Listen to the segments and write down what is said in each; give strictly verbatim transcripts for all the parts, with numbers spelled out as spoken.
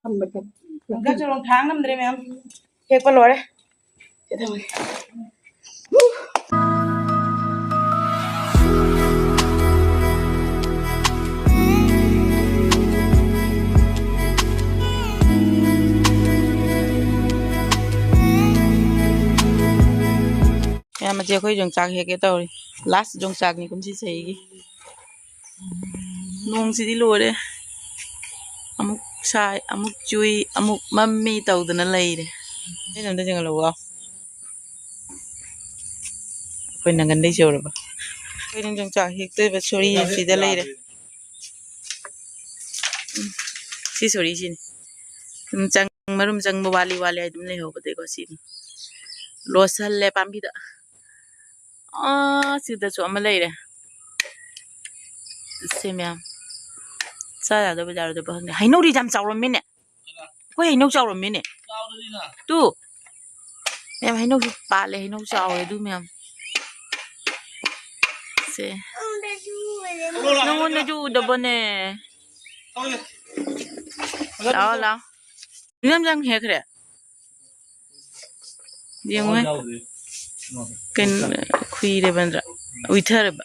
ꯊꯝꯕꯗ꯫ ꯍꯪꯒꯥꯝ ꯆꯣꯔꯣꯡ ꯊꯥꯡ ꯉꯝꯗ꯭ꯔꯦ ꯃꯌꯥꯝ꯫ ꯍꯦꯛꯄ ꯂꯣꯏꯔꯦ꯫ ꯁꯤ ꯊꯝꯃꯒꯦ꯫ ꯃꯌꯥꯝ, ꯑꯁꯤ ꯑꯩꯈꯣꯏ ꯌꯣꯡꯆꯥꯛ ꯍꯦꯛꯀꯦ ꯇꯧꯔꯤ꯫ Last ꯌꯣꯡꯆꯥꯛꯅꯤ ꯀꯨꯝꯁꯤ ꯆꯍꯤꯒꯤ꯫ ꯅꯣꯡꯁꯤꯗꯤ ꯂꯣꯏꯔꯦ꯫ ꯑꯃꯨꯛ ꯁꯥꯏ, ꯑꯃꯨꯛ ꯆꯨꯏ, ꯑꯃꯨꯛ ꯃꯝꯃꯤ ꯇꯧꯗꯅ ꯂꯩꯔꯦ꯫ ꯑꯩꯅ ꯑꯝꯇ ꯆꯤꯡꯍꯜꯂꯛꯎ꯫ ꯑꯩꯈꯣꯏ ꯅꯪꯒꯟꯗꯩ ꯆꯦꯎꯔꯕ꯫ ꯑꯩꯈꯣꯏ ꯌꯣꯡꯆꯥꯛ ꯍꯦꯛꯇꯣꯏꯕ ꯁꯣꯔꯤ ꯁꯤꯗ ꯂꯩꯔꯦ꯫ ꯎꯝ, ꯁꯤ ꯁꯣꯔꯤꯁꯤꯅꯤ꯫ ꯁꯨꯝ ꯆꯪ-, ꯃꯔꯨꯝ ꯆꯪꯕ ꯋꯥꯠꯂꯤ ꯋꯥꯠꯂꯤ ꯍꯥꯏ ꯑꯗꯨꯝ ꯂꯩꯍꯧꯕꯗꯩꯀꯣ ꯁꯤꯅꯤ꯫ ꯂꯣꯠꯁꯜꯂꯦ ꯄꯥꯝꯕꯤꯗ꯫ ꯑꯥ, ꯁꯤꯗꯁꯨ ꯑꯃ ꯂꯩꯔꯦ꯫ ꯁꯦ ꯃꯌꯥꯝ꯫ ꯆꯥ ꯌꯥꯗꯕ ꯌꯥꯔꯣꯏꯗꯕ ꯈꯪꯗꯦ꯫ ꯍꯩꯅꯧꯗꯤ ꯌꯥꯝ ꯆꯥꯎꯔꯝꯃꯤꯅꯦ꯫ ꯑꯩꯈꯣꯏ ꯍꯩꯅꯧ ꯆꯥꯎꯔꯝꯃꯤꯅꯦ꯫ ꯇꯨ꯫ ꯃꯌꯥꯝ ꯍꯩꯅꯧꯁꯨ ꯄꯥꯜꯂꯦ, ꯍꯩꯅꯧ ꯆꯥꯎꯔꯦ ꯑꯗꯨ ꯃꯌꯥꯝ꯫ ꯁꯦ꯫ ꯅꯉꯣꯟꯗꯁꯨ ꯎꯗꯕꯅꯦ꯫ ꯂꯥꯛꯑꯣ, ꯂꯥꯛꯑꯣ꯫ ꯌꯥꯝ ꯌꯥꯝ ꯍꯦꯛꯈ꯭ꯔꯦ꯫ ꯌꯦꯡꯉꯨꯍꯦ꯫ ꯀꯩꯅꯣ, ꯈꯨꯏꯔꯦꯕ ꯅꯠꯇ꯭ꯔꯥ? ꯎꯏꯊꯔꯦꯕ꯫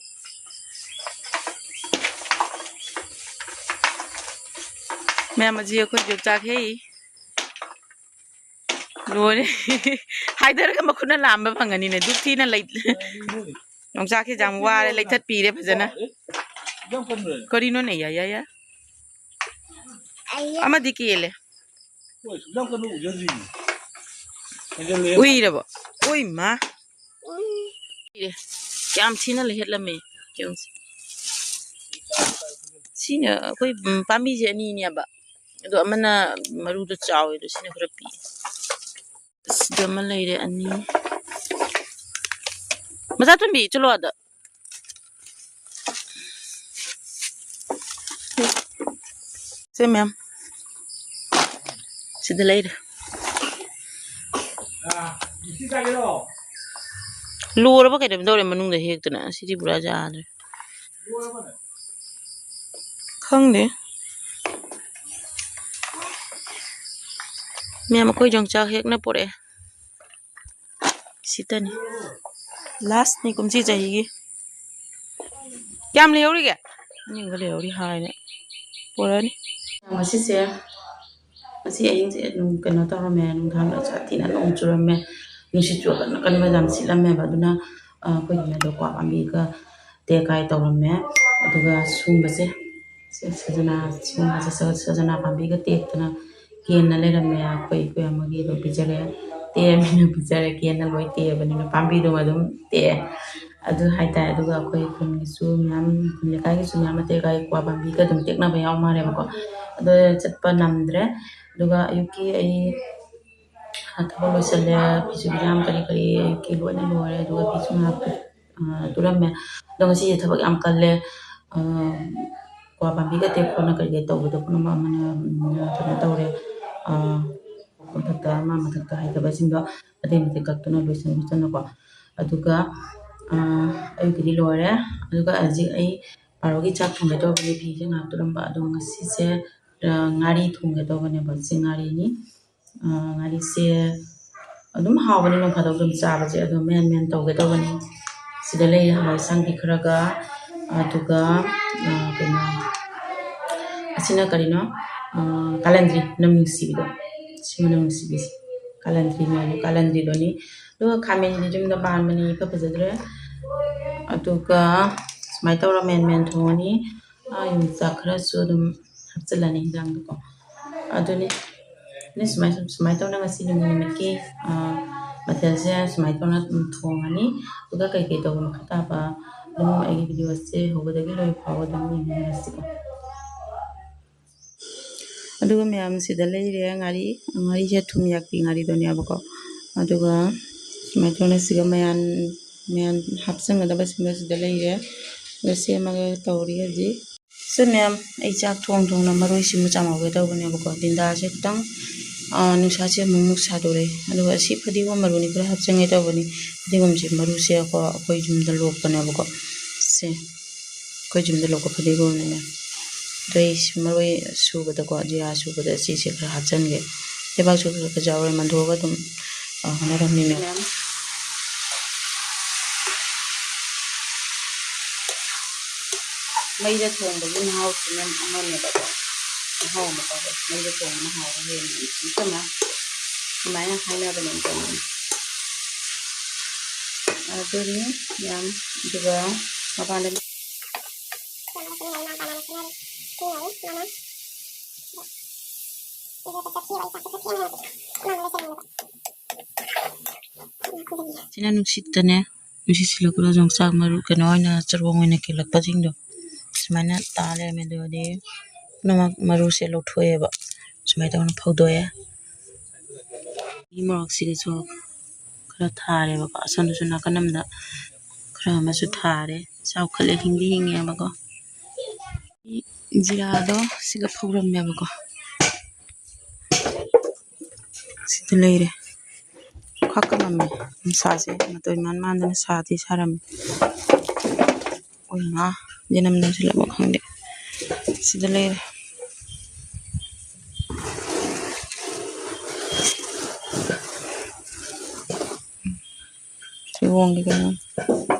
ꯃꯌꯥꯝ, ꯑꯁꯤ ꯑꯩꯈꯣꯏ ꯌꯣꯡꯆꯥꯛ ꯍꯦꯛꯏ꯫ ꯂꯣꯏꯔꯦ꯫ ꯍꯥꯏꯗꯔꯒ ꯃꯈꯨꯠꯅ ꯂꯥꯝꯕ ꯐꯪꯉꯅꯤꯅꯦ꯫ ꯗꯨꯛ ꯊꯤꯅ ꯂꯩ-, ꯌꯣꯡꯆꯥꯛꯁꯦ ꯌꯥꯝ ꯋꯥꯔꯦ, ꯂꯩꯊꯠꯄꯤꯔꯦ ꯐꯖꯅ꯫ ꯀꯔꯤꯅꯣꯅꯦ, ꯌꯥ, ꯌꯥ, ꯌꯥ꯫ ꯑꯃꯗꯤ ꯀꯦꯜꯂꯦ꯫ ꯎꯏꯔꯕꯣ? ꯎꯏ ꯃꯥ꯫ ꯎꯏꯔꯦ꯫ ꯌꯥꯝ ꯊꯤꯅ ꯂꯩꯍꯠꯂꯝꯃꯦ꯫ ꯌꯦꯡꯉꯨꯁꯦ꯫ ꯁꯤꯅ ꯑꯩꯈꯣꯏ, ꯎꯝ, ꯄꯥꯝꯕꯤꯁꯦ ꯑꯅꯤꯅꯦꯕ꯫ ꯑꯗꯣ ꯑꯃꯅ ꯃꯔꯨꯗꯣ ꯆꯥꯎꯋꯦ, ꯑꯗꯣ ꯁꯤꯅ ꯈꯔ ꯄꯤꯛꯑꯦ꯫ ꯁꯤꯗ ꯑꯃ ꯂꯩꯔꯦ, ꯑꯅꯤ꯫ ꯃꯆꯥꯇꯣꯝꯕꯤ, ꯆꯠꯂꯣ ꯑꯗ꯫ ꯁꯦ ꯃꯌꯥꯝ꯫ ꯁꯤꯗ ꯂꯩꯔꯦ꯫ ꯂꯣꯏꯔꯕ ꯀꯩꯅꯣꯝ ꯇꯧꯔꯦ ꯃꯅꯨꯡꯗ ꯍꯦꯛꯇꯅ꯫ ꯁꯤꯗꯤ ꯄꯨꯔꯥ ꯌꯥꯗ꯭ꯔꯦ꯫ ꯈꯪꯗꯦ꯫ ꯃꯌꯥꯝ, ꯑꯩꯈꯣꯏ ꯌꯣꯡꯆꯥꯛ ꯍꯦꯛꯅ ꯄꯨꯔꯛꯑꯦ꯫ ꯁꯤꯇꯅꯤ꯫ Lastꯅꯤ ꯀꯨꯝꯁꯤ ꯆꯍꯤꯒꯤ꯫ ꯀꯌꯥꯝ ꯂꯩꯍꯧꯔꯤꯒꯦ? ꯑꯅꯤꯒ ꯂꯩꯍꯧꯔꯤ ꯍꯥꯏꯅ ꯄꯨꯔꯛꯑꯅꯤ꯫ ꯉꯁꯤꯁꯦ, ꯉꯁꯤ ꯑꯍꯤꯡꯁꯦ ꯑꯗꯨꯝ ꯀꯩꯅꯣ ꯇꯧꯔꯝꯃꯦ, ꯅꯨꯡꯗꯥꯡꯗ ꯁꯥꯊꯤꯅ ꯅꯣꯡ ꯆꯨꯔꯝꯃꯦ, ꯅꯨꯡꯁꯤꯠꯁꯨ ꯑꯀꯟ ꯑꯀꯟꯕ ꯌꯥꯝ ꯁꯤꯠꯂꯝꯃꯦꯕ꯫ ꯑꯗꯨꯅ, ꯑ, ꯑꯩꯈꯣꯏꯒꯤꯅꯦ ꯑꯗꯣ ꯀ꯭ꯋꯥ ꯄꯥꯝꯕꯤꯒ ꯇꯦꯛ ꯀꯥꯏ ꯇꯧꯔꯝꯃꯦ꯫ ꯑꯗꯨꯒ ꯁꯨꯝꯕꯁꯦ, ꯁꯦ ꯁꯖꯅꯥ, ꯁꯨꯝꯕꯁꯦ ꯁ-, ꯁꯖꯅꯥ ꯄꯥꯝꯕꯤꯒ ꯇꯦꯛꯇꯅ ꯀꯦꯟꯅ ꯂꯩꯔꯝꯃꯦ꯫ ꯑꯩꯈꯣꯏ, ꯑꯩꯈꯣꯏ ꯑꯃꯒꯤ ꯑꯗꯨꯝ ꯄꯤꯖꯔꯦ, ꯇꯦꯛꯑꯃꯤꯅ ꯄꯤꯖꯔꯦ, ꯀꯦꯟꯅ ꯂꯣꯏ ꯇꯦꯛꯑꯕꯅꯤꯅ ꯄꯥꯝꯕꯤꯗꯨꯃ ꯑꯗꯨꯝ ꯇꯦꯛꯑꯦ꯫ ꯑꯗꯨ ꯍꯥꯏꯇꯥꯔꯦ꯫ ꯑꯗꯨꯒ ꯑꯩꯈꯣꯏ ꯈꯨꯟꯒꯤꯁꯨ ꯃꯌꯥꯝ, ꯈꯨꯟ ꯂꯩꯀꯥꯏꯒꯤꯁꯨ ꯃꯌꯥꯝ ꯑꯇꯩ ꯂꯩꯀꯥꯏ ꯀ꯭ꯋꯥ ꯄꯥꯝꯕꯤꯒ ꯑꯗꯨꯝ ꯇꯦꯛꯅꯕ ꯌꯥꯎ ꯃꯥꯜꯂꯦꯕꯀꯣ꯫ ꯑꯗꯣ ꯆꯠꯄ ꯅꯪꯗ꯭ꯔꯦ꯫ ꯑꯗꯨꯒ ꯑꯌꯨꯛꯀꯤ ꯑꯩ, ꯑ, ꯊꯕꯛ ꯂꯣꯏꯁꯤꯜꯂꯦ, ꯐꯤꯁꯨ ꯐꯤꯖꯥꯝ ꯀꯔꯤ ꯀꯔꯤ ꯑꯌꯨꯛꯀꯤ ꯂꯣꯏꯅ ꯂꯣꯏꯔꯦ꯫ ꯑꯗꯨꯒ ꯐꯤꯁꯨ ꯉꯥꯏꯍꯥꯛ, ꯑ, ꯇꯨꯔꯝꯃꯦ꯫ ꯑꯗꯣ ꯉꯁꯤꯁꯦ ꯊꯕꯛ ꯌꯥꯝ ꯀꯜꯂꯦ꯫ ꯑ, ꯀ꯭ꯋꯥ ꯄꯥꯝꯕꯤꯒ ꯇꯦꯛꯄꯅ ꯀꯔꯤ ꯀꯔꯤ ꯇꯧꯕꯗꯣ ꯄꯨꯝꯅꯃꯛ ꯑꯃꯅ, ꯎꯝ, ꯀꯩꯅꯣ ꯇꯧꯔꯦ꯫ ꯑ, ꯃꯊꯛꯇ, ꯑꯃ ꯃꯊꯛꯇ ꯍꯥꯏꯗꯕꯁꯤꯡꯗꯣ ꯑꯇꯩ ꯃꯇꯦꯛ ꯀꯛꯇꯅ ꯂꯣꯏꯁꯤꯟ ꯈꯣꯠꯆꯟꯅꯀꯣ꯫ ꯑꯗꯨꯒ, ꯑ, ꯑꯌꯨꯛꯀꯤꯗꯤ ꯂꯣꯏꯔꯦ꯫ ꯑꯗꯨꯒ ꯍꯧꯖꯤꯛ ꯑꯩ ꯄꯥꯔꯣꯒꯤ ꯆꯥꯛ ꯊꯣꯡꯒꯦ ꯇꯧꯕꯅꯦ, ꯐꯤꯁꯦ ꯉꯥꯏꯍꯥꯛ ꯇꯨꯔꯝꯕ꯫ ꯑꯗꯣ ꯉꯁꯤꯁꯦ, ꯑ, ꯉꯥꯔꯤ ꯊꯣꯡꯒꯦ ꯇꯧꯕꯅꯦꯕ꯫ ꯁꯤ ꯉꯥꯔꯤꯅꯤ꯫ ꯑ, ꯉꯥꯔꯤꯁꯦ ꯑꯗꯨꯝ ꯍꯥꯎꯕꯅꯤ, ꯅꯣꯡ ꯐꯥꯗꯣꯛ ꯑꯗꯨꯝ ꯆꯥꯕꯁꯦ꯫ ꯑꯗꯣ ꯃꯦꯟ ꯃꯦꯟ ꯇꯧꯒꯦ ꯇꯧꯕꯅꯤ꯫ ꯁꯤꯗ ꯂꯩꯔꯦ ꯍꯋꯥꯏ ꯑꯁꯥꯡꯕꯤ ꯈꯔꯒ, ꯑꯗꯨꯒ, ꯑ, ꯀꯩꯅꯣ, ꯑꯁꯤꯅ ꯀꯔꯤꯅꯣ? ꯑ, ꯀꯥꯂꯟꯗ꯭ꯔꯤ, ꯃꯅꯝ ꯅꯨꯡꯁꯤꯕꯤꯗꯣ꯫ ꯁꯤ ꯃꯅꯝ ꯅꯨꯡꯁꯤꯕꯤꯁꯦ ꯀꯥꯂꯟꯗ꯭ꯔꯤꯅꯦ, ꯑꯗꯨ ꯀꯥꯂꯟꯗ꯭ꯔꯤꯗꯣꯅꯤ꯫ ꯑꯗꯨꯒ ꯈꯥꯃꯦꯟꯁꯤꯗꯤ ꯌꯨꯝꯗ ꯄꯥꯟꯕꯅꯤ, ꯏꯐ ꯐꯖꯗ꯭ꯔꯦ꯫ ꯑꯗꯨꯒ ꯁꯨꯃꯥꯏꯅ ꯇꯧꯔ ꯃꯦꯟ ꯃꯦꯟ ꯊꯣꯡꯉꯅꯤ꯫ ꯑ, ꯌꯣꯡꯆꯥꯛ ꯈꯔꯁꯨ ꯑꯗꯨꯝ ꯍꯥꯞꯆꯤꯜꯂꯅꯤ ꯍꯤꯟꯖꯥꯡꯗꯀꯣ꯫ ꯑꯗꯨꯅꯤ꯫ ꯅ ꯁꯨꯃꯥꯏ-, ꯁꯨꯃꯥꯏꯅ ꯇꯧꯅ ꯉꯁꯤ ꯅꯨꯃꯤꯠ ꯅꯨꯃꯤꯠꯀꯤ, ꯑ, ꯃꯊꯦꯜꯁꯦ ꯁꯨꯃꯥꯏꯅ ꯇꯧꯅ ꯑꯗꯨꯝ ꯊꯣꯡꯉꯅꯤ꯫ ꯑꯗꯨꯒ ꯀꯩꯀꯩ ꯇꯧꯕ ꯃꯈꯥ ꯇꯥꯕ ꯑꯗꯨꯝ ꯑꯩꯒꯤ videoꯁꯦ ꯍꯧꯕꯗꯒꯤ ꯂꯣꯏꯕ ꯐꯥꯎꯕ ꯑꯗꯨꯝ ꯌꯦꯡꯃꯤꯟꯅꯔꯁꯤꯀꯣ꯫ ꯑꯗꯨꯒ ꯃꯌꯥꯝ ꯁꯤꯗ ꯂꯩꯔꯦ ꯉꯥꯔꯤ, ꯉꯥꯔꯤꯁꯦ ꯊꯨꯝ ꯌꯥꯛꯄꯤ ꯉꯥꯔꯤꯗꯨꯅꯦꯕꯀꯣ꯫ ꯑꯗꯨꯒ ꯁꯨꯃꯥꯏꯅ ꯇꯧꯅ ꯁꯤꯒ ꯃꯌꯥꯟ, ꯃꯌꯥꯟ ꯍꯥꯞꯆꯟꯒꯗꯕꯁꯤꯡꯗꯣ ꯁꯤꯗ ꯂꯩꯔꯦ꯫ ꯑꯗꯨ ꯁꯦꯝꯃꯒ ꯇꯧꯔꯤ ꯍꯧꯖꯤꯛ꯫ ꯁꯦ ꯃꯌꯥꯝ, ꯑꯩ ꯆꯥꯛ ꯊꯣꯡ ꯊꯣꯡꯅ ꯃꯔꯣꯏꯁꯤꯃ ꯆꯥꯝꯍꯧꯒꯦ ꯇꯧꯕꯅꯦꯕꯀꯣ꯫ ꯗꯤꯟꯗꯥꯁꯦ ꯈꯤꯇꯪ, ꯑ, ꯅꯨꯡꯁꯥꯁꯦ ꯑꯃꯨꯛ ꯑꯃꯨꯛ ꯁꯥꯗꯣꯔꯛꯑꯦ꯫ ꯑꯗꯨꯒ ꯑꯁꯤ ꯐꯗꯤꯒꯣꯝ ꯃꯔꯨꯅꯤ ꯈꯔ ꯍꯥꯞꯆꯟꯒꯦ ꯇꯧꯕꯅꯤ꯫ ꯐꯗꯤꯒꯣꯝꯁꯦ ꯃꯔꯨꯁꯦ ꯀꯣ ꯑꯩꯈꯣꯏ ꯌꯨꯝꯗ ꯂꯣꯛꯄꯅꯦꯕꯀꯣ꯫ ꯁꯦ ꯑꯩꯈꯣꯏ ꯌꯨꯝꯗ ꯂꯣꯛꯄ ꯐꯗꯤꯒꯣꯝꯅꯤꯅꯦ꯫ ꯑꯗꯩ ꯃꯔꯣꯏ ꯁꯨꯕꯗꯀꯣ, ꯖꯤꯔꯥ ꯁꯨꯕꯗ ꯁꯤꯁꯦ ꯈꯔ ꯍꯥꯞꯆꯤꯟꯒꯦ꯫ ꯂꯩꯕꯥꯛꯁꯨ ꯈꯔ ꯈꯔ ꯌꯥꯎꯔꯦ, ꯃꯟꯊꯣꯛꯑꯒ ꯑꯗꯨꯝ, ꯑ, ꯍꯣꯠꯅꯔꯝꯃꯤꯅꯦ꯫ ꯃꯌꯥꯝ ꯃꯩꯗ ꯊꯣꯡꯕꯒꯤ ꯃꯍꯥꯎꯁꯤꯅ ꯑꯃꯅꯦꯕꯀꯣ꯫ ꯃꯍꯥꯎ ꯑꯃ ꯇꯧꯋꯦ꯫ ꯃꯩꯗ ꯊꯣꯡꯕꯅ ꯍꯥꯎꯕ ꯍꯦꯟꯕꯅꯤ꯫ ꯏꯆꯝꯅ ꯑꯗꯨꯃꯥꯏꯅ ꯍꯥꯏꯅꯕꯅꯦ ꯇꯧꯕꯅꯤ꯫ ꯑꯗꯨꯅꯤ ꯌꯥꯝ, ꯑꯗꯨꯒ ꯃꯄꯥꯟꯗ ꯁꯤꯅ ꯅꯨꯡꯁꯤꯠꯇꯅꯦ, ꯅꯨꯡꯁꯤꯠ ꯁꯤꯜꯂꯛꯄꯗ ꯌꯣꯡꯆꯥꯛ ꯃꯔꯨ, ꯀꯩꯅꯣ ꯑꯣꯏꯅ, ꯆꯔꯣꯡ ꯑꯣꯏꯅ ꯀꯦꯜꯂꯛꯄꯁꯤꯡꯗꯣ ꯁꯨꯃꯥꯏꯅ ꯇꯥ ꯂꯩꯔꯝꯃꯦ꯫ ꯑꯗꯨꯒꯗꯤ ꯄꯨꯝꯅꯃꯛ ꯃꯔꯨꯁꯦ ꯂꯧꯊꯣꯛꯑꯦꯕ, ꯁꯨꯃꯥꯏꯅ ꯇꯧꯅ ꯐꯧꯗꯣꯛꯑꯦ꯫ ꯃꯤ ꯃꯣꯔꯣꯛꯁꯤꯗꯁꯨ ꯈꯔ ꯊꯥꯔꯦꯕꯀꯣ, ꯑꯁꯣꯝꯗꯁꯨ ꯅꯥꯀꯟ ꯑꯃꯗ ꯈꯔ ꯑꯃꯁꯨ ꯊꯥꯔꯦ꯫ ꯆꯥꯎꯈꯠꯂꯦ, ꯍꯤꯡꯗꯤ ꯍꯤꯡꯉꯦꯕꯀꯣ꯫ ꯖꯤꯔꯥꯗꯣ ꯁꯤꯒ ꯐꯧꯔꯝꯃꯦꯕꯀꯣ꯫ ꯁꯤꯗ ꯂꯩꯔꯦ꯫ ꯈ꯭ꯋꯥꯛꯀ ꯉꯝꯃꯦ ꯅꯨꯡꯁꯥꯁꯦ, ꯃꯇꯧ ꯏꯃꯥꯟ ꯃꯥꯟꯗꯅ ꯁꯥꯗꯤ ꯁꯥꯔꯝꯃꯦ꯫ ꯑꯣꯏ ꯃꯥ, ꯌꯦꯅꯝ ꯅꯝꯁꯤꯜꯂꯛꯄ ꯈꯪꯗꯦ꯫ ꯁꯤꯗ ꯂꯩꯔꯦ꯫ ꯊꯣꯏꯕꯣꯡꯒꯤ ꯀꯩꯅꯣ꯫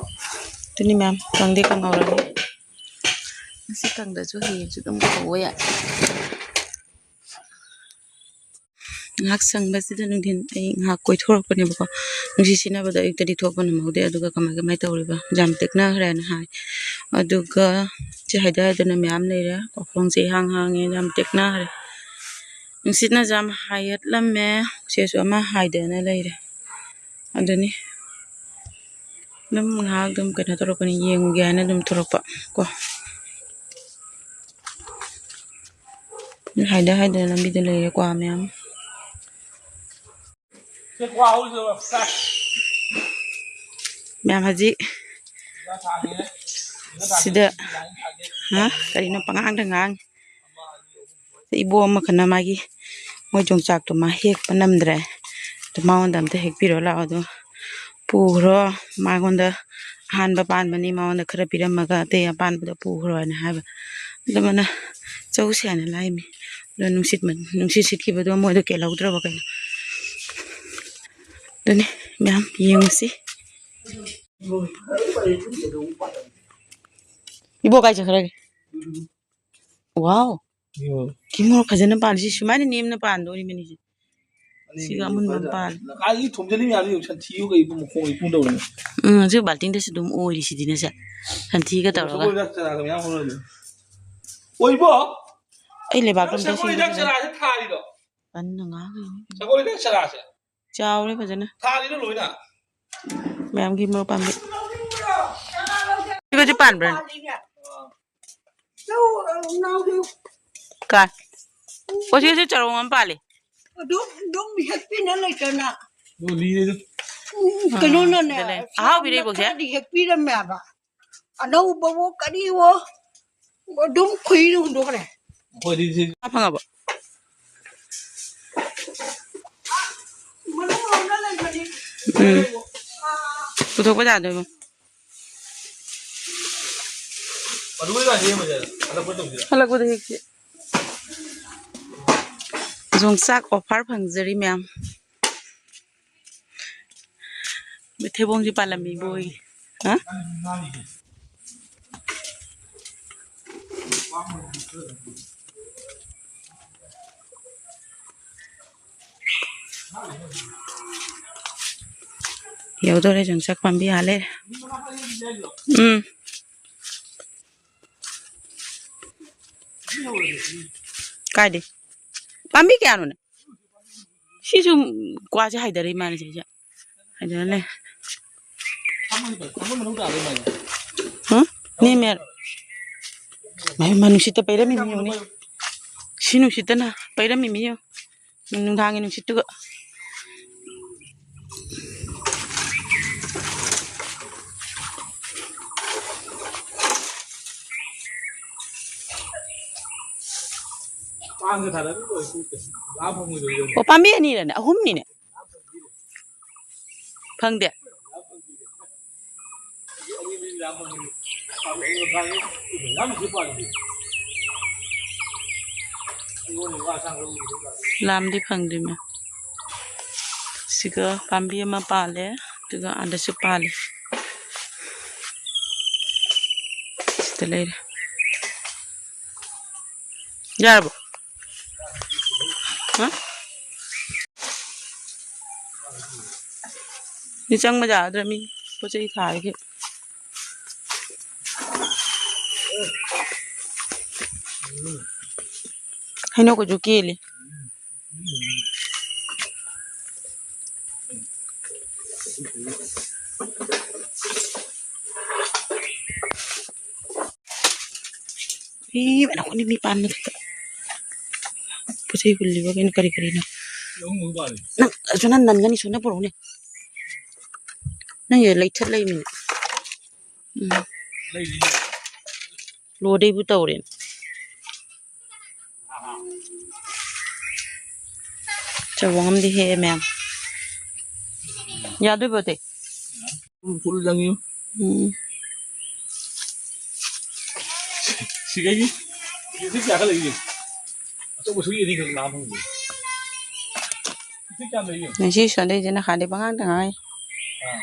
ꯑꯗꯨꯅꯤ ꯃꯌꯥꯝ, ꯀꯪꯗꯤ ꯀꯪꯍꯧꯔꯅꯤ꯫ ꯉꯁꯤ ꯀꯪꯗꯁꯨ ꯍꯌꯦꯡꯁꯨ ꯑꯗꯨꯝ ꯀꯪꯍꯧꯕ ꯌꯥꯏ꯫ ꯉꯥꯏꯍꯥꯛ ꯁꯪꯕꯁꯤꯗ ꯅꯨꯡꯊꯤꯟ ꯑꯩ ꯉꯥꯏꯍꯥꯛ ꯀꯣꯏꯊꯣꯔꯛꯄꯅꯦꯕꯀꯣ꯫ ꯅꯨꯡꯁꯤꯠ ꯁꯤꯠꯅꯕꯗꯣ ꯑꯌꯨꯛꯇꯗꯤ ꯊꯣꯛꯄ ꯅꯪꯍꯧꯗꯦ꯫ ꯑꯗꯨꯒ ꯀꯃꯥꯏ ꯀꯃꯥꯏ ꯇꯧꯔꯤꯕ? ꯌꯥꯝ ꯇꯦꯛꯅꯈ꯭ꯔꯦꯅ ꯍꯥꯏ꯫ ꯑꯗꯨꯒ ꯁꯤ ꯍꯥꯏꯗ ꯍꯥꯏꯗꯅ ꯃꯌꯥꯝ ꯂꯩꯔꯦ꯫ ꯀꯣꯔꯐꯣꯡꯁꯦ ꯏꯍꯥꯡ ꯍꯥꯡꯉꯦ, ꯌꯥꯝ ꯇꯦꯛꯅꯈ꯭ꯔꯦ꯫ ꯅꯨꯡꯁꯤꯠꯅꯁꯨ ꯌꯥꯝ ꯍꯥꯏꯒꯠꯂꯝꯃꯦ꯫ ꯎꯆꯦꯛꯁꯨ ꯑꯃ ꯍꯥꯏꯗꯅ ꯂꯩꯔꯦ꯫ ꯑꯗꯨꯅꯤ꯫ ꯑꯗꯨꯝ ꯉꯥꯏꯍꯥꯛ ꯑꯗꯨꯝ ꯀꯩꯅꯣ ꯇꯧꯔꯛꯄꯅꯤ, ꯌꯦꯡꯉꯨꯒꯦ ꯍꯥꯏꯅ ꯑꯗꯨꯝ ꯊꯣꯔꯛꯄ ꯀꯣ꯫ ꯍꯥꯏꯗ ꯍꯥꯏꯗꯅ ꯂꯝꯕꯤꯗ ꯂꯩꯔꯦ ꯀ꯭ꯋꯥ ꯃꯌꯥꯝ꯫ ꯃꯌꯥꯝ ꯍꯧꯖꯤꯛ ꯁꯤꯗ, ꯍꯥ? ꯀꯔꯤꯅꯣ ꯄꯉꯥꯡꯗ ꯉꯥꯡꯉꯤ꯫ ꯏꯕꯣ ꯑꯃꯈꯛꯅ ꯃꯥꯒꯤ ꯃꯣꯏ ꯌꯣꯡꯆꯥꯛꯇꯣ ꯃꯥ ꯍꯦꯛꯄ ꯅꯝꯗ꯭ꯔꯦ꯫ ꯑꯗꯨ ꯃꯉꯣꯟꯗ ꯑꯝꯇ ꯍꯦꯛꯄꯤꯔꯣ ꯂꯥꯛꯑꯣ꯫ ꯑꯗꯨ ꯄꯨꯈ꯭ꯔꯣ꯫ ꯃꯉꯣꯟꯗ ꯑꯍꯥꯟꯕ ꯄꯥꯟꯕꯅꯤ, ꯃꯉꯣꯟꯗ ꯈꯔ ꯄꯤꯔꯝꯃꯒ ꯑꯇꯩ ꯑꯄꯥꯟꯕꯗꯣ ꯄꯨꯈ꯭ꯔꯣ ꯍꯥꯏꯅ ꯍꯥꯏꯕ꯫ ꯑꯗꯨꯃꯥꯏꯅ ꯆꯧꯁꯦ ꯍꯥꯏꯅ ꯂꯥꯛꯏꯃꯤ꯫ ꯑꯗꯣ ꯅꯨꯡꯁꯤꯠ ꯃꯟ-, ꯅꯨꯡꯁꯤꯠ ꯁꯤꯠꯈꯤꯕꯗꯣ ꯃꯣꯏꯗꯣ ꯀꯦꯜꯍꯧꯗ꯭ꯔꯕ ꯀꯩꯅꯣ꯫ ꯑꯗꯨꯅꯤ ꯃꯌꯥꯝ ꯌꯦꯡꯉꯨꯁꯤ꯫ ꯏꯕꯣ ꯀꯥꯏ ꯆꯠꯈ꯭ꯔꯒꯦ? ꯋꯥꯎ꯫ ꯀꯤꯃꯣꯔ ꯐꯖꯅ ꯄꯥꯜꯂꯤ꯫ ꯁꯤ ꯁꯨꯃꯥꯏꯅ ꯅꯦꯝꯅ ꯄꯥꯟꯗꯣꯔꯤꯕꯅꯤ ꯁꯤ꯫ ꯁꯤꯒ ꯑꯃꯨꯟꯕ ꯑꯃ ꯄꯥꯜꯂꯤ꯫ ꯀꯥꯏꯗꯒꯤ ꯊꯣꯝꯖꯤꯜꯂꯤ ꯃꯌꯥꯝꯁꯤ ꯌꯦꯡꯉꯨ, ꯁꯟꯊꯤꯕꯨ ꯀꯩꯕꯨ ꯃꯈꯣꯡ ꯏꯄꯨꯡ ꯇꯧꯔꯤꯅꯤ꯫ ꯎꯝ, ꯁꯤ ꯕꯥꯜꯇꯤꯟꯗꯁꯨ ꯑꯗꯨꯝ ꯑꯣꯏꯔꯤꯁꯤꯗꯤꯅꯦ ꯁꯦ꯫ ꯁꯟꯊꯤꯒ ꯇꯧꯔꯒ꯫ ꯁꯒꯣꯜ ꯍꯤꯗꯥꯛ ꯆꯔꯥꯒ ꯃꯌꯥꯝ ꯍꯧꯔꯝꯃꯤ꯫ ꯑꯣꯏꯕꯣ! ꯑꯩ ꯂꯩꯕꯥꯛꯇꯣ ꯑꯝꯇ ꯁꯒꯣꯜ ꯍꯤꯗꯥꯛ ꯁꯦꯡꯗꯣꯛꯀꯦ꯫ ꯆꯔꯥꯁꯦ ꯊꯥꯔꯤꯔꯣ? ꯀꯟꯅ ꯉꯥꯡꯉꯤ꯫ ꯁꯒꯣꯜ ꯍꯤꯗꯥꯛ ꯆꯔꯥꯁꯦ꯫ ꯆꯥꯎꯔꯦ ꯐꯖꯅ꯫ ꯊꯥꯔꯤꯔꯣ ꯂꯣꯏꯅ? ꯃꯌꯥꯝꯒꯤ ꯃꯣꯔꯣꯛ ꯄꯥꯝꯕꯤ꯫ ꯁꯤꯕꯁꯤ ꯄꯥꯟꯕ꯭ꯔꯥꯅꯦ? ꯀꯥꯏ? ꯑꯣ, ꯁꯤꯁꯨ ꯆꯔꯣꯡ ꯑꯃ ꯄꯥꯜꯂꯤ꯫ ꯑꯗꯨꯝ, ꯑꯗꯨꯝ ꯍꯦꯛꯄꯤꯅ ꯂꯩꯇꯅ꯫ ꯑꯣ, ꯂꯤꯔꯦꯗ꯫ ꯎꯝ, ꯀꯩꯅꯣꯅꯅꯦ, ꯑꯗꯨꯅꯦ꯫ ꯑꯍꯥꯎꯕꯤꯔꯦ ꯏꯕꯣꯛꯁꯦ꯫ ꯈꯔꯗꯤ ꯍꯦꯛꯄꯤꯔꯝꯃꯦꯕ꯫ ꯑꯅꯧꯕꯋꯣ ꯀꯔꯤꯋꯣ ꯑꯗꯨꯝ ꯈꯨꯏꯅ ꯍꯨꯟꯗꯣꯛꯈ꯭ꯔꯦ꯫ ꯑꯩꯈꯣꯏꯗꯤ ꯁꯤ ꯉꯥ ꯐꯪꯉꯕꯣ? ꯃꯅꯨꯡ ꯂꯣꯝꯗ ꯂꯩꯕꯅꯤ꯫ ꯎꯝ꯫ ꯄꯨꯊꯣꯛꯄ ꯌꯥꯗꯣꯏꯕ꯫ ꯑꯗꯨ ꯀꯩꯀꯥ ꯁꯦꯝꯃꯁꯦ, ꯍꯜꯂꯛꯄ ꯇꯧꯁꯤꯔꯥ? ꯍꯜꯂꯛꯄꯗ ꯍꯦꯛꯁꯦ꯫ ꯌꯣꯡꯆꯥꯛ offer ꯐꯪꯖꯔꯤ ꯃꯌꯥꯝ꯫ ꯊꯩꯕꯣꯡꯁꯦ ꯄꯥꯜꯂꯝꯃꯤꯕꯣꯏ꯫ ꯍꯥ? ꯌꯧꯗꯣꯔꯦ, ꯌꯣꯡꯆꯥꯛ ꯄꯥꯝꯕꯤ ꯑꯥ ꯂꯩꯔꯦ꯫ ꯎꯝ꯫ ꯀꯥꯏꯗꯩ? ꯄꯥꯝꯕꯤ ꯀꯌꯥꯅꯣꯅꯦ? ꯁꯤꯁꯨ ꯀ꯭ꯋꯥꯁꯦ ꯍꯥꯏꯗꯔꯛꯏ ꯃꯥꯅꯦ ꯁꯤꯁꯦ꯫ ꯍꯥꯏꯗꯔ ꯂꯩ꯫ ꯍꯥ? ꯅꯦꯝꯃꯦ꯫ ꯃꯥ, ꯃꯥ ꯅꯨꯡꯁꯤꯠꯇ ꯄꯩꯔꯝꯃꯤ ꯃꯤ ꯌꯦꯡꯉꯨꯅꯦ꯫ ꯁꯤ ꯅꯨꯡꯁꯤꯠꯇꯅ ꯄꯩꯔꯝꯃꯤ ꯃꯤ ꯌꯦꯡꯉꯨ꯫ ꯅꯨꯡꯗꯥꯡꯒꯤ ꯅꯨꯡꯁꯤꯠꯇꯨꯒ꯫ ꯄꯥꯟꯒ ꯊꯥꯔꯒ ꯂꯣꯏ ꯀꯨꯞꯄꯦ꯫ ꯂꯥꯝ ꯐꯪꯉꯣꯏꯗꯣꯏ ꯑꯣꯏꯔꯝꯅꯤ꯫ ꯑꯣ, ꯄꯥꯝꯕꯤ ꯑꯅꯤꯔꯅꯦ? ꯑꯍꯨꯝꯅꯤꯅꯦ꯫ ꯐꯪꯗꯦ꯫ ꯂꯥꯝ ꯐꯪꯉꯣꯏꯗꯣꯏ ꯑꯣꯏꯔꯝꯅꯤ꯫ ꯄꯥꯝꯕꯤ ꯑꯅꯤ ꯃꯈꯥꯏ꯫ ꯌꯥꯝ ꯅꯨꯡꯁꯤꯠ ꯄꯥꯟꯕꯤ꯫ ꯂꯥꯝꯗꯤ ꯐꯪꯗ꯭ꯔꯤꯃꯦ꯫ ꯁꯤꯒ ꯄꯥꯝꯕꯤ ꯑꯃ ꯄꯥꯜꯂꯦ, ꯑꯗꯨꯒ ꯑꯥꯗꯁꯨ ꯄꯥꯜꯂꯦ꯫ ꯁꯤꯗ ꯂꯩꯔꯦ꯫ ꯌꯥꯔꯕꯣ? ꯍꯥ? ꯁꯤ ꯆꯪꯕ ꯌꯥꯒꯗ꯭ꯔꯥ ꯃꯤ ꯄꯣꯠ ꯆꯩ ꯊꯥꯔꯒꯦ? ꯍꯩꯅꯧꯒꯁꯨ ꯀꯦꯜꯂꯤ꯫ ꯏ, ꯃꯅꯥ ꯈꯨꯅꯤ ꯃꯤ ꯄꯥꯟ ꯃꯊꯛꯇ꯫ ꯄꯣꯠ ꯆꯩ ꯍꯨꯜꯂꯤꯕ ꯀꯩꯅꯣ, ꯀꯔꯤ ꯀꯔꯤꯅꯣ? ꯅꯪ, ꯑꯁꯣꯝꯗ ꯅꯟꯒꯅꯤ, ꯁꯣꯝꯗ ꯄꯨꯔꯛꯎꯅꯦ꯫ ꯅꯪꯒꯤ ꯂꯩꯊꯠ ꯂꯩꯃꯤꯅꯦ꯫ ꯎꯝ꯫ ꯂꯣꯗꯩꯕꯨ ꯇꯧꯔꯦꯅꯦ꯫ ꯆꯧꯕ ꯉꯝꯗꯦ ꯍꯦ ꯃꯌꯥꯝ꯫ ꯌꯥꯗꯣꯏꯕ ꯑꯇꯩ? ꯎꯝ, ꯐꯨꯜ ꯆꯪꯉꯤ꯫ ꯎꯝ꯫ ꯁꯤꯒꯩꯒꯤ ꯁꯤ ꯀꯌꯥ ꯈꯛ ꯂꯩꯒꯦ? ꯑꯆꯧꯕ ꯁꯨꯏ ꯑꯅꯤꯈꯛ ꯂꯥꯝ ꯐꯪꯗꯦ꯫ ꯁꯤ ꯀꯌꯥꯝ ꯂꯩꯒꯦ? ꯉꯁꯤ ꯁꯟꯗꯦꯁꯤꯅ ꯈꯥꯗꯦ ꯄꯉꯥꯡꯗ ꯉꯥꯡꯉꯤ꯫ ꯑꯥ꯫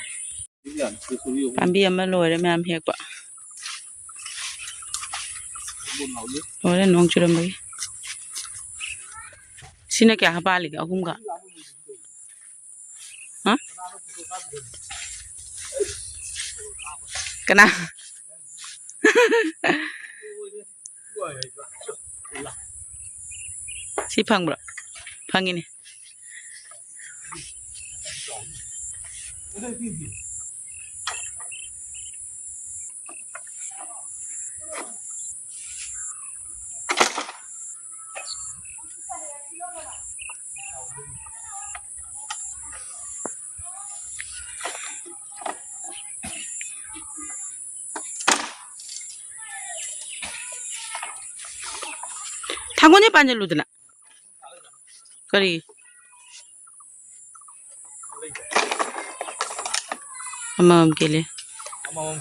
ꯄꯥꯝꯕꯤ ꯑꯃ ꯂꯣꯏꯔꯦ ꯃꯌꯥꯝ ꯍꯦꯛꯄ꯫ ꯂꯣꯏꯔꯦ ꯅꯣꯡ ꯆꯨꯔꯝꯕꯒꯤ꯫ ꯁꯤꯅ ꯀꯌꯥ ꯄꯥꯜꯂꯤꯒꯦ? ꯑꯍꯨꯝꯒ? ꯍꯥ? ꯀꯅꯥ? ꯁꯤ ꯐꯪꯕ꯭ꯔꯣ? ꯐꯪꯉꯤꯅꯦ꯫ ꯊꯥꯡꯒꯣꯟꯁꯦ ꯄꯥꯟꯁꯤꯜꯂꯨꯗꯅ꯫ ꯀꯔꯤ? ꯑꯃꯃꯝ ꯀꯦꯜꯂꯦ꯫ ꯑꯃꯃꯝ꯫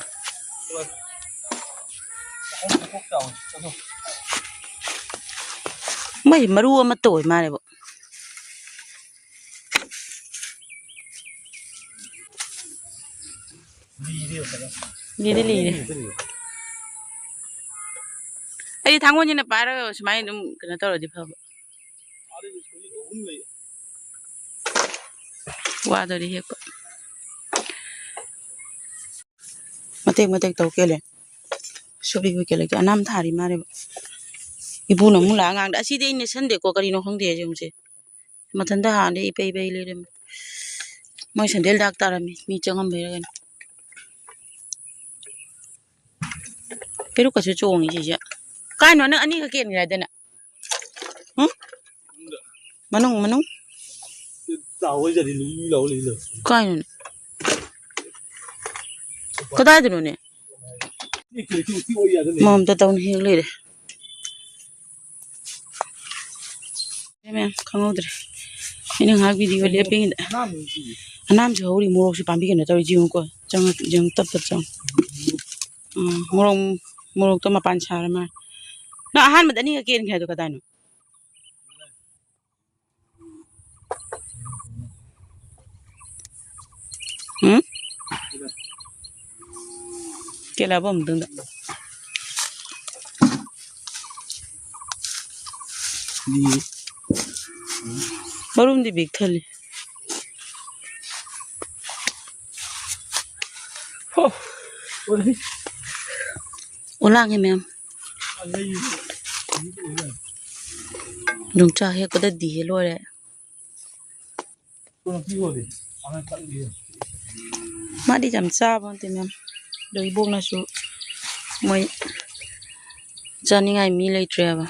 ꯑꯍꯨꯝ ꯄꯨꯊꯣꯛ ꯆꯥꯎꯅ ꯆꯠꯊꯣꯛ꯫ ꯃꯣꯏꯁꯦ ꯃꯔꯨ ꯑꯃꯠꯇ ꯑꯣꯏ ꯃꯥꯜꯂꯦꯕ꯫ ꯂꯤꯔꯦ ꯐꯖꯅ꯫ ꯂꯤꯔꯦ, ꯂꯤꯔꯦ꯫ ꯑꯩꯗꯤ ꯊꯥꯡꯒꯣꯟꯁꯤꯅ ꯄꯥꯏꯔꯒ ꯁꯨꯃꯥꯏꯅ ꯑꯗꯨꯝ ꯀꯩꯅꯣ ꯇꯧꯔꯗꯤ ꯐꯕ꯫ ꯋꯥꯗꯣꯔꯤ ꯍꯦꯛꯄ꯫ ꯃꯇꯦꯛ ꯃꯇꯦꯛ ꯇꯧ ꯀꯦꯜꯂꯦ꯫ ꯁꯣꯔꯤꯕꯨ ꯀꯦꯜꯂꯛꯀꯦ꯫ ꯑꯅꯥꯝ ꯊꯥꯔꯤ ꯃꯥꯜꯂꯦꯕ꯫ ꯏꯄꯨꯅ ꯑꯃꯨꯛ ꯂꯥꯛꯑ ꯉꯥꯡꯗ, "ꯑꯁꯤꯗꯤ ꯑꯩ ꯅꯦꯠꯁꯟꯗꯦꯀꯣ, ꯀꯔꯤꯅꯣ ꯈꯪꯗꯦ ꯑꯁꯤ ꯍꯧꯖꯤꯛꯁꯦ꯫ ꯃꯊꯟꯇ ꯍꯥꯟꯅꯗꯤ ꯏꯄꯩ ꯄꯩ ꯂꯩꯔꯝꯃꯤ꯫ ꯃꯣꯏ ꯁꯦꯟꯗꯜ ꯗꯥꯛ ꯇꯥꯔꯝꯃꯤ, ꯃꯤ ꯆꯪꯉꯝꯕꯩꯔ ꯀꯩꯅꯣ꯫ ꯄꯦꯔꯨꯛꯀꯁꯨ ꯆꯣꯡꯉꯤ ꯁꯤꯁꯦ꯫ ꯀꯥꯏꯅꯣ ꯅꯪ ꯑꯅꯤꯈꯛ ꯀꯦꯟꯒ꯭ꯔꯦ ꯍꯥꯏꯗꯅ?" ꯎꯝ? ꯃꯅꯨꯡ, ꯃꯅꯨꯡ꯫ ꯆꯥꯎꯕꯩ ꯖꯥꯇꯤ ꯂꯨꯏ ꯂꯥꯎ ꯂꯩ ꯂꯩ꯫ ꯀꯥꯏꯅꯣꯅꯦ? ꯀꯗꯥꯏꯗꯅꯣꯅꯦ? ꯃꯑꯣꯡ ꯑꯝꯇ ꯇꯧꯅ ꯍꯦꯛ ꯂꯩꯔꯦ꯫ ꯃꯌꯥꯝ ꯈꯪꯍꯧꯗ꯭ꯔꯦ꯫ ꯑꯩꯅ ꯉꯥꯏꯍꯥꯛ ꯚꯤꯗꯤꯑꯣ ꯂꯦꯞꯄꯤꯉꯩꯗ꯫ ꯑꯅꯥꯝꯁꯨ ꯍꯧꯔꯤ, ꯃꯣꯔꯣꯛꯁꯨ ꯄꯥꯝꯕꯤ ꯀꯩꯅꯣ ꯇꯧꯔꯤ, ꯌꯦꯡꯉꯨꯀꯣ꯫ ꯆꯪꯉ-, ꯌꯦꯡꯉꯨ, ꯇꯞ ꯇꯞ ꯆꯪꯉꯨ꯫ ꯎꯝ, ꯃꯣꯔꯣꯛ, ꯃꯣꯔꯣꯛꯇꯣ ꯃꯄꯥꯟ ꯁꯥꯔ ꯃꯥꯜꯂꯦ꯫ ꯅꯪ ꯑꯍꯥꯟꯕꯗ ꯑꯅꯤꯈꯛ ꯀꯦꯟꯈ꯭ꯔꯦ ꯍꯥꯏꯗꯣ ꯀꯗꯥꯏꯅꯣ? ꯎꯝ? ꯀꯦꯜꯂꯛꯑꯕ ꯑꯃꯨꯛꯇꯪꯗ꯫ ꯃꯔꯨꯝꯗꯤ ꯄꯤꯛ ꯊꯜꯂꯤ꯫ ꯍꯣ! ꯑꯣꯂꯥꯡꯉꯦ ꯃꯌꯥꯝ꯫ ꯌꯣꯡꯆꯥꯛ ꯍꯦꯛꯄꯗ ꯗꯤꯍꯦ ꯂꯣꯏꯔꯦ꯫ ꯃꯥꯗꯤ ꯌꯥꯝ ꯆꯥꯕ ꯅꯠꯇꯦ ꯃꯌꯥꯝ꯫ ꯑꯗꯣ ꯏꯕꯣꯛꯅꯁꯨ ꯃꯣꯏ ꯆꯥꯅꯤꯡꯉꯥꯏ ꯃꯤ ꯂꯩꯇ꯭ꯔꯦꯕ꯫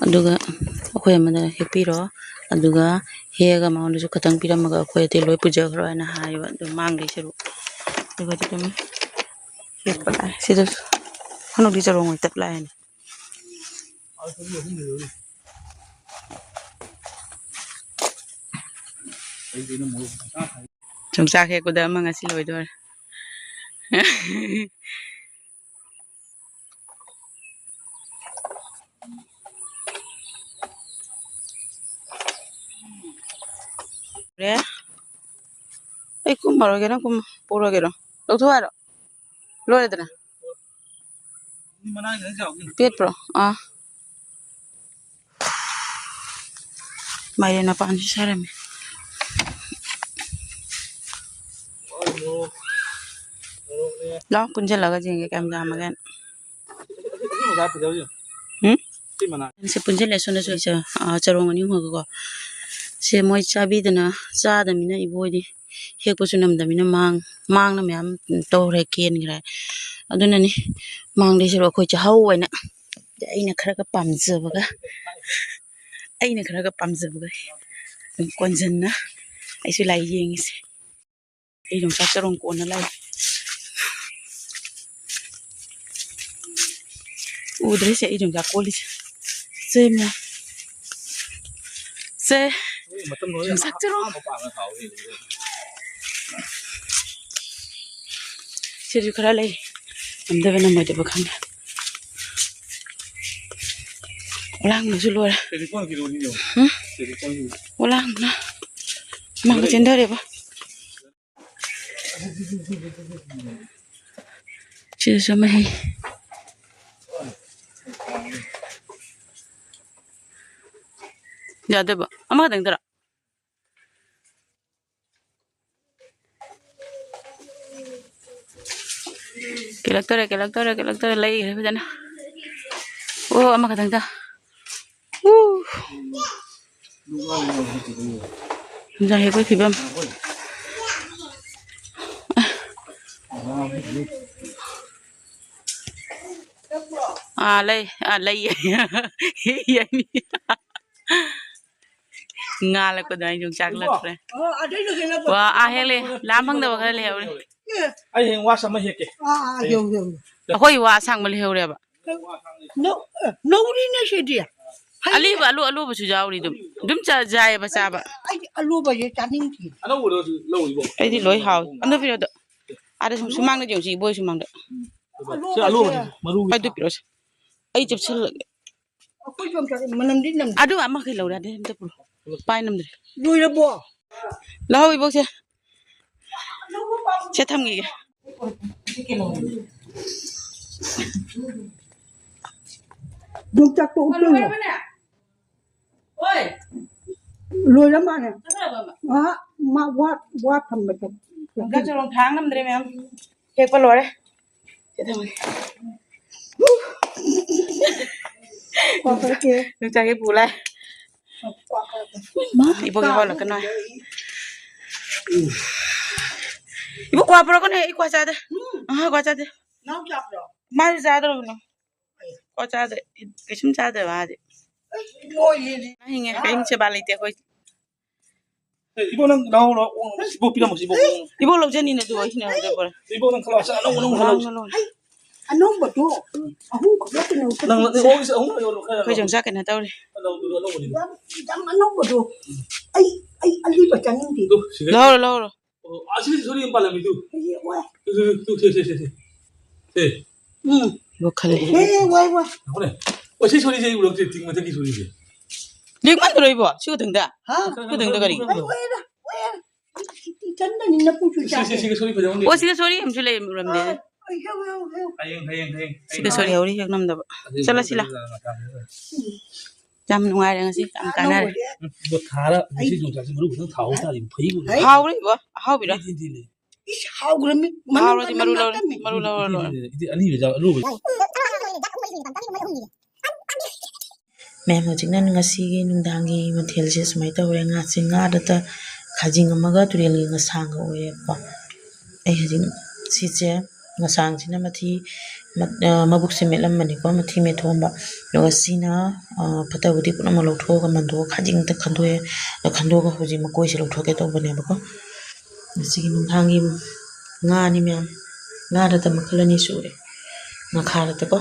ꯑꯗꯨꯒ ꯑꯩꯈꯣꯏ ꯑꯃꯗ ꯍꯦꯛꯄꯤꯔꯣ, ꯑꯗꯨꯒ ꯍꯦꯛꯑꯒ ꯃꯉꯣꯟꯗꯁꯨ ꯈꯇꯪ ꯄꯤꯔꯝꯃꯒ ꯑꯩꯈꯣꯏ ꯑꯇꯩ ꯂꯣꯏ ꯄꯨꯖꯈ꯭ꯔꯣ ꯍꯥꯏꯅ ꯍꯥꯏꯌꯦꯕ꯫ ꯑꯗꯨ ꯃꯥꯡꯗꯣꯏ ꯁꯔꯨꯛ꯫ ꯑꯗꯨꯒ ꯑꯗꯨꯝ ꯍꯦꯛꯄ ꯂꯥꯛꯑꯦ꯫ ꯁꯤꯗꯁꯨ ꯍꯟꯗꯛꯇꯤ ꯆꯔꯣꯡ ꯑꯣꯏ ꯇꯞ ꯂꯥꯛꯑꯦꯅꯦ꯫ ꯌꯣꯡꯆꯥꯛ ꯍꯦꯛꯄꯗ ꯑꯃ ꯉꯁꯤ ꯂꯣꯏꯗꯣꯔꯦ꯫ ꯔꯦ꯫ ꯑꯩ ꯀꯨꯝꯃꯔꯣꯏꯒꯦ, ꯅꯪ ꯀꯨꯝꯃꯣ꯫ ꯄꯨꯔꯒꯦꯔꯣ? ꯂꯧꯊꯣꯛ ꯍꯥꯏꯔꯣ? ꯂꯣꯏꯔꯦꯗꯅ? ꯄꯦꯠꯄ꯭ꯔꯣ? ꯑꯥ꯫ ꯃꯥꯏꯔꯦꯟ ꯃꯄꯥꯟꯁꯨ ꯁꯥꯔꯝꯃꯦ꯫ ꯂꯥꯎ, ꯄꯨꯟꯁꯤꯜꯂꯒ ꯌꯦꯡꯒꯦ ꯀꯌꯥꯝ ꯌꯥꯝꯃꯒꯦꯅ꯫ ꯎꯝ? ꯁꯤ ꯄꯨꯟꯁꯤꯜꯂꯦ ꯁꯣꯝꯗꯁꯨ, ꯑ, ꯆꯔꯣꯡ ꯑꯅꯤ ꯑꯍꯨꯝꯒꯀꯣ꯫ ꯁꯦ ꯃꯣꯏ ꯆꯥꯕꯤꯗꯅ, ꯆꯥꯗꯃꯤꯅ ꯏꯕꯣꯏꯗꯤ ꯍꯦꯛꯄꯁꯨ ꯅꯝꯗꯃꯤꯅ ꯃꯥꯡ-, ꯃꯥꯡꯅ ꯃꯌꯥꯝ ꯇꯧꯈ꯭ꯔꯦ, ꯀꯦꯟꯈ꯭ꯔꯦ꯫ ꯑꯗꯨꯅꯅꯤ ꯃꯥꯡꯗꯩ ꯁꯔꯨꯛ ꯑꯩꯈꯣꯏ ꯆꯥꯍꯧ ꯍꯥꯏꯅ꯫ ꯑꯩꯅ ꯈꯔꯒ ꯄꯥꯝꯖꯕꯒ, ꯑꯩꯅ ꯈꯔꯒ ꯄꯥꯝꯖꯕꯒ ꯑꯗꯨꯝ ꯀꯣꯟꯖꯟꯅ ꯑꯩꯁꯨ ꯂꯥꯏ ꯌꯦꯡꯉꯤꯁꯦ꯫ ꯑꯩ ꯌꯣꯡꯆꯥꯛ ꯆꯔꯣꯡ ꯀꯣꯟꯅ ꯂꯥꯛꯑꯦ꯫ ꯎꯗ꯭ꯔꯦꯁꯦ ꯑꯩ ꯌꯣꯡꯆꯥꯛ ꯀꯣꯜꯂꯤꯁꯦ꯫ ꯁꯦ ꯃꯌꯥꯝ꯫ ꯁꯦ꯫ ꯌꯣꯡꯆꯥꯛ ꯆꯔꯣꯡ꯫ ꯁꯤꯁꯨ ꯈꯔ ꯂꯩ꯫ ꯉꯝꯗꯕ ꯉꯝꯃꯣꯏꯗꯕ ꯈꯪꯗꯦ꯫ ꯑꯣꯂꯥꯡꯕꯁꯨ ꯂꯣꯏꯔꯦ꯫ ꯎꯝ? ꯑꯣꯂꯥꯡꯕꯅ ꯃꯥꯡ ꯆꯦꯟꯊꯔꯦꯕ꯫ ꯁꯤꯗꯁꯨ ꯑꯃ ꯍꯦꯛ꯫ ꯌꯥꯗꯕ꯫ ꯑꯃꯈꯛꯇꯪ ꯇꯔꯥ꯫ ꯀꯦꯜꯂꯛꯇꯣꯔꯦ, ꯀꯦꯜꯂꯛꯇꯣꯔꯦ, ꯀꯦꯜꯂꯛꯇꯣꯔꯦ꯫ ꯂꯩꯈ꯭ꯔꯦ ꯐꯖꯅ꯫ ꯑꯣ, ꯑꯃꯈꯛꯇꯪ ꯇ꯫ ꯎ꯫ ꯌꯣꯡꯆꯥꯛ ꯍꯦꯛꯄꯒꯤ ꯐꯤꯕꯝ꯫ ꯑꯥ, ꯂꯩ꯫ ꯑꯥ, ꯂꯩꯌꯦ꯫ ꯉꯥꯜꯂꯛꯄꯗꯣ ꯑꯩ ꯌꯣꯡꯆꯥꯛ ꯂꯛꯈ꯭ꯔꯦ꯫ ꯋꯥ, ꯑꯥ, ꯍꯦꯛꯂꯦ꯫ ꯂꯥꯝ ꯐꯪꯗꯕ ꯈꯔ ꯂꯩꯍꯧꯔꯦ꯫ ꯑꯩ ꯍꯌꯦꯡ ꯋꯥꯁ ꯑꯃ ꯍꯦꯛꯀꯦ꯫ ꯑꯥ, ꯑꯥ, ꯍꯦꯛꯎ, ꯍꯦꯛꯎ꯫ ꯑꯩꯈꯣꯏ ꯋꯥ ꯑꯁꯥꯡꯕ ꯂꯩꯍꯧꯔꯦꯕ꯫ ꯅꯧ-, ꯑ, ꯅꯧꯔꯤꯅꯦ ꯁꯤꯗꯤ꯫ ꯐꯩ꯫ ꯑꯂꯤꯕ, ꯑꯂꯨ-, ꯑꯂꯨꯕꯁꯨ ꯌꯥꯎꯔꯤ ꯑꯗꯨꯝ꯫ ꯑꯗꯨꯝ ꯆꯥ-, ꯆꯥꯏꯌꯦꯕ ꯆꯥꯕ꯫ ꯑꯩꯗꯤ ꯑꯂꯨꯕꯁꯦ ꯆꯥꯅꯤꯡꯗꯦ꯫ ꯑꯅꯧꯕꯗꯣ ꯂꯧꯔꯤꯕꯣ? ꯑꯩꯗꯤ ꯂꯣꯏ ꯍꯥꯎꯏ꯫ ꯑꯝꯇ ꯄꯤꯔꯛꯑꯣ ꯑꯗꯣ꯫ ꯑꯥꯗ ꯁꯨꯝ ꯁꯨꯃꯥꯡꯗ ꯌꯦꯡꯉꯨꯁꯤ, ꯏꯕꯣꯏ ꯁꯨꯃꯥꯡꯗ꯫ ꯁꯤ ꯑꯂꯨꯕꯁꯦ, ꯃꯔꯨ꯫ ꯑꯗꯨ ꯄꯤꯔꯛꯑꯣꯁꯦ꯫ ꯑꯩ ꯆꯨꯞꯁꯤꯜꯂꯒꯦ꯫ ꯑꯩꯈꯣꯏ ꯁꯣꯝ ꯆꯠꯂꯦ, ꯃꯅꯝꯗꯤ ꯅꯝꯗꯦ꯫ ꯑꯗꯨ ꯑꯃꯈꯛ ꯂꯧꯔꯦ, ꯑꯗꯩ ꯑꯝꯇ ꯄꯨꯔꯛꯑꯣ꯫ ꯄꯥꯏ ꯅꯝꯗ꯭ꯔꯦ꯫ ꯂꯣꯏꯔꯕꯣ? ꯂꯧꯍꯧ ꯏꯕꯣꯛꯁꯦ꯫ ꯁꯦ ꯊꯝꯈꯤꯒꯦ꯫ ꯌꯣꯡꯆꯥꯛꯇꯣ ꯎꯞꯇꯣꯏꯅꯦ꯫ ꯂꯣꯏꯔ ꯃꯥꯜꯂꯦ꯫ ꯑꯥ, ꯃꯥ ꯋꯥ, ꯋꯥ ꯊꯝꯕꯗꯣ꯫ ꯒꯖꯔꯣꯡ ꯊꯥꯡ ꯉꯝꯗ꯭ꯔꯦ ꯃꯌꯥꯝ꯫ ꯍꯦꯛꯄ ꯂꯣꯏꯔꯦ꯫ ꯁꯦ ꯊꯝꯃꯒꯦ꯫ ꯀ꯭ꯋꯥ ꯄꯨꯔꯛꯀꯦ꯫ ꯌꯣꯡꯆꯥꯛ ꯍꯦꯛ ꯄꯨ ꯂꯥꯛꯑꯦ꯫ ꯀ꯭ꯋꯥ ꯄꯨꯔꯛꯀꯦ꯫ ꯏꯕꯣꯛ ꯌꯥꯎꯍꯜꯂꯛꯀꯅꯣ ꯍꯥꯏ꯫ ꯏꯕꯣꯛ ꯀ꯭ꯋꯥ ꯄꯨꯔꯛꯀꯅꯨ ꯍꯦ, ꯑꯩ ꯀ꯭ꯋꯥ ꯆꯥꯗꯦ꯫ ꯑꯍꯥ, ꯀ꯭ꯋꯥ ꯆꯥꯗꯦ꯫ ꯅꯥꯎ ꯆꯥꯕ꯭ꯔꯣ? ꯃꯥꯁꯨ ꯆꯥꯗꯧꯔꯕꯅꯦ꯫ ꯀ꯭ꯋꯥ ꯆꯥꯗꯦ꯫ ꯀꯩꯁꯨꯝ ꯆꯥꯗꯕ ꯃꯥꯗꯤ꯫ ꯑꯩ ꯂꯣꯏꯔꯦꯅꯦ꯫ ꯍꯤꯡꯉꯦ꯫ ꯀꯔꯤꯝ ꯁꯦꯕꯥ ꯂꯩꯇꯦ ꯑꯩꯈꯣꯏ꯫ ꯑꯦ, ꯏꯕꯣꯛ ꯅꯪ ꯂꯧꯍꯧꯔꯣ꯫ ꯑꯣ, ꯏꯕꯣꯛ ꯄꯤꯔꯝꯃꯣ, ꯏꯕꯣꯛ꯫ ꯏꯕꯣꯛ ꯂꯧꯖꯅꯤꯅ ꯑꯗꯨ ꯑꯩꯁꯤꯅ ꯂꯧꯖꯕ ꯄꯣꯔꯦ꯫ ꯏꯕꯣꯛ ꯅꯪ ꯈꯜꯂꯣ, ꯑꯁ, ꯑꯅꯧꯕ, ꯑꯅꯧꯕ ꯈꯜꯂꯣ꯫ ꯂꯧꯔꯣ, ꯂꯧꯔꯣ꯫ ꯑꯩ ꯑꯅꯧꯕꯗꯣ ꯑꯍꯨꯝ ꯈꯛꯇ ꯀꯩꯅꯣ ꯅꯪ, ꯅꯪ, ꯑꯣ, ꯑꯁ, ꯑꯍꯨꯝ ꯂꯩꯌꯣ, ꯈꯔ ꯑꯩꯈꯣꯏ ꯂꯧ꯫ ꯌꯣꯡꯆꯥꯛ ꯀꯩꯅꯣ ꯇꯧꯔꯤ꯫ ꯂꯧ, ꯂꯧ, ꯂꯧ, ꯂꯧ꯫ ꯌꯥꯝ, ꯌꯥꯝ ꯑꯅꯧꯕꯗꯣ꯫ ꯑꯩ, ꯑꯩ ꯑꯂꯤꯕ ꯆꯥꯅꯤꯡꯗꯦ꯫ ꯑꯗꯨ, ꯁꯤꯒ ꯂꯧꯍꯧꯔꯣ, ꯂꯧꯍꯧꯔꯣ꯫ ꯑꯣ, ꯑꯁꯤ ꯁꯣꯔꯤ ꯑꯃ ꯄꯥꯜꯂꯝꯃꯤ ꯇꯨ꯫ ꯍꯧꯖꯤꯛ ꯑꯣꯏ꯫ ꯇꯨ, ꯇꯨ, ꯇꯨ, ꯁꯦ, ꯁꯦ, ꯁꯦ, ꯁꯦ꯫ ꯁꯦ꯫ ꯎꯝ꯫ ꯂꯣꯛꯈꯠꯂꯦ꯫ ꯑꯦ, ꯋꯥꯏ, ꯋꯥꯏ꯫ ꯉꯥꯏꯈꯣꯅꯦ꯫ ꯑꯣ, ꯁꯤ ꯁꯣꯔꯤꯁꯦ ꯑꯩ ꯎꯔꯛꯇ꯭ꯔꯤ, ꯇꯤꯡ ꯃꯊꯛꯀꯤ ꯁꯣꯔꯤꯁꯦ꯫ ꯂꯤꯛꯃꯟꯗ꯭ꯔꯣ ꯏꯕꯣ? ꯁꯤ ꯈꯛꯇꯪꯗ? ꯍꯥ? ꯁꯤ ꯈꯛꯇꯪꯗ ꯀꯔꯤ? ꯋꯥꯏ, ꯋꯥꯏ, ꯋꯥꯏ꯫ ꯏꯊꯟꯗꯅꯤ ꯅꯄꯨꯁꯨ ꯁꯤ, ꯁꯤ, ꯆꯥꯗꯦ꯫ ꯁꯤꯒ ꯁꯣꯔꯤ ꯐꯖꯕ ꯑꯃ ꯑꯣ, ꯂꯩꯕꯅꯦ꯫ ꯁꯤꯒ ꯁꯣꯔꯤ ꯑꯃꯁꯨ ꯂꯩ, ꯎꯔꯝꯗꯦꯅꯦ꯫ ꯑꯥ, ꯑꯩ ꯍꯦꯛ, ꯍꯦꯛ, ꯍꯦꯛ꯫ ꯍꯌꯦꯡ, ꯍꯌꯦꯡ, ꯍꯌꯦꯡ, ꯍꯌꯦꯡ ꯁꯤꯒ ꯁꯣꯔꯤ ꯍꯧꯔꯤ ꯍꯦꯛ ꯅꯝꯗꯕ꯫ ꯑꯗꯨ ꯆꯠꯂꯁꯤ ꯂꯥ꯫ ꯃꯇꯝꯗꯨꯗ ꯃꯇꯝꯗꯨꯗ꯫ ꯎꯝ꯫ ꯌꯥꯝ ꯅꯨꯡꯉꯥꯏꯔꯦ ꯉꯁꯤ, ꯌꯥꯝ ꯀꯥꯟꯅꯔꯦ꯫ ꯑꯅꯧꯕꯁꯦ꯫ ꯎꯝ, ꯏꯕꯣ ꯊꯥꯔ ꯑꯩ ꯉꯁꯤ ꯌꯣꯡꯆꯥꯛꯁꯦ ꯃꯔꯨ ꯈꯤꯇꯪ ꯊꯥꯍꯧ ꯇꯥꯔꯗꯤ ꯐꯩꯕꯨ꯫ ꯍꯩ꯫ ꯍꯥꯎꯔꯦ ꯏꯕꯣ, ꯑꯍꯥꯎꯕꯤꯔꯣ? ꯊꯤꯟ ꯊꯤꯜꯂꯦ꯫ ꯏꯁ, ꯍꯥꯎꯈ꯭ꯔꯃꯤ꯫ ꯃꯅꯨꯡ ꯍꯥꯎꯔꯗꯤ ꯃꯅꯨꯡ ꯃꯔꯨ ꯂꯧꯔꯣ, ꯅꯥꯀꯟꯅꯤ꯫ ꯃꯔꯨ ꯂꯧꯔꯣ, ꯂꯧꯔꯣ꯫ ꯊꯤꯟ ꯊꯤꯜꯂꯦ꯫ ꯏꯗꯤ ꯑꯂꯤꯕ ꯆꯥ-, ꯑꯂꯨꯕ꯫ ꯃꯌꯥꯝ, ꯍꯧꯖꯤꯛꯅ ꯉꯁꯤꯒꯤ ꯅꯨꯡꯗꯥꯡꯒꯤ ꯃꯊꯦꯜꯁꯦ ꯁꯨꯃꯥꯏꯅ ꯇꯧꯔꯦ꯫ ꯉꯥꯁꯦ ꯉꯥꯗꯇ ꯈꯥꯖꯤꯡ ꯑꯃꯒ ꯇꯨꯔꯦꯜꯒꯤ ꯉꯁꯥꯡꯒ ꯑꯣꯏꯔꯦꯀꯣ꯫ ꯑꯩ ꯍꯧꯖꯤꯛ ꯁꯤꯁꯦ ꯉꯁꯥꯡꯁꯤꯅ ꯃꯊꯤ, ꯃꯠ-, ꯑ, ꯃꯕꯨꯛꯁꯦ ꯃꯦꯠꯂꯝꯕꯅꯤꯀꯣ, ꯃꯊꯤ ꯃꯦꯠꯊꯣꯛꯑꯝꯕ꯫ ꯑꯗꯨꯒ ꯁꯤꯅ, ꯑ, ꯐꯠꯇꯕꯗꯤ ꯄꯨꯝꯅꯃꯛ ꯂꯧꯊꯣꯛꯑꯒ ꯃꯟꯗꯣꯛꯑ ꯈꯥꯖꯤꯡꯗ ꯈꯟꯗꯣꯛꯑꯦ꯫ ꯑꯗ ꯈꯟꯗꯣꯛꯑꯒ ꯍꯧꯖꯤꯛ ꯃꯀꯣꯏꯁꯦ ꯂꯧꯊꯣꯛꯀꯦ ꯇꯧꯕꯅꯦꯕꯀꯣ꯫ ꯉꯁꯤꯒꯤ ꯅꯨꯡꯗꯥꯡꯒꯤ ꯉꯥꯅꯤ ꯃꯌꯥꯝ꯫ ꯉꯥꯗꯇ ꯃꯈꯜ ꯑꯅꯤ ꯁꯨꯔꯦ꯫ ꯉꯥꯈꯥꯗꯇꯀꯣ꯫